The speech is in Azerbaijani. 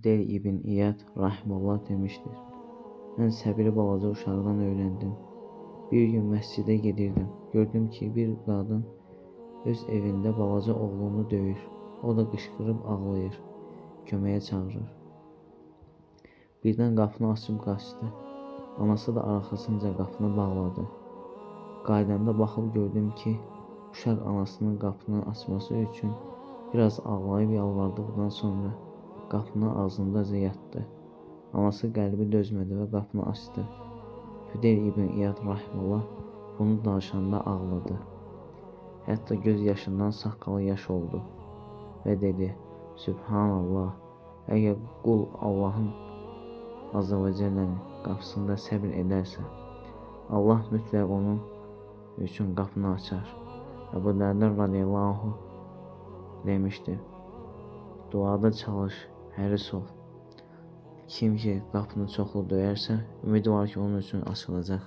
Füdeyl ibn İyad rahimullah demişdir. Mən səbri balaca uşaqdan öyrəndim. Bir gün məscidə gedirdim. Gördüm ki, bir qadın öz evində balaca oğlunu döyür. O da qışqırıb ağlayır, köməyə çağırır. Birdən qapını açıb qaçdı. Anası da arxasınca qapını bağladı. Qayıdanda baxıb gördüm ki, uşaq anasının qapını açması üçün biraz ağlayıb yalvardıqdan sonra qapının ağzındaca yatdı. Anası qəlbi dözmədi və qapını açdı. Füdeyl ibn İyad rahimullah bunu danışanda ağladı. Hətta göz yaşından saqqalı yaş oldu və dedi: Sübhanallah, əgər qul Allahın Azza və Cəllənin qapısında səbr edərsə, Allah mütləq onun üçün qapını açar. Əbu Dərdə radiyallahu anhu demişdir: Duada çalış, həris ol. Kim ki qapını çoxlu döyərsə, ümid var ki, onun üçün açılacaq.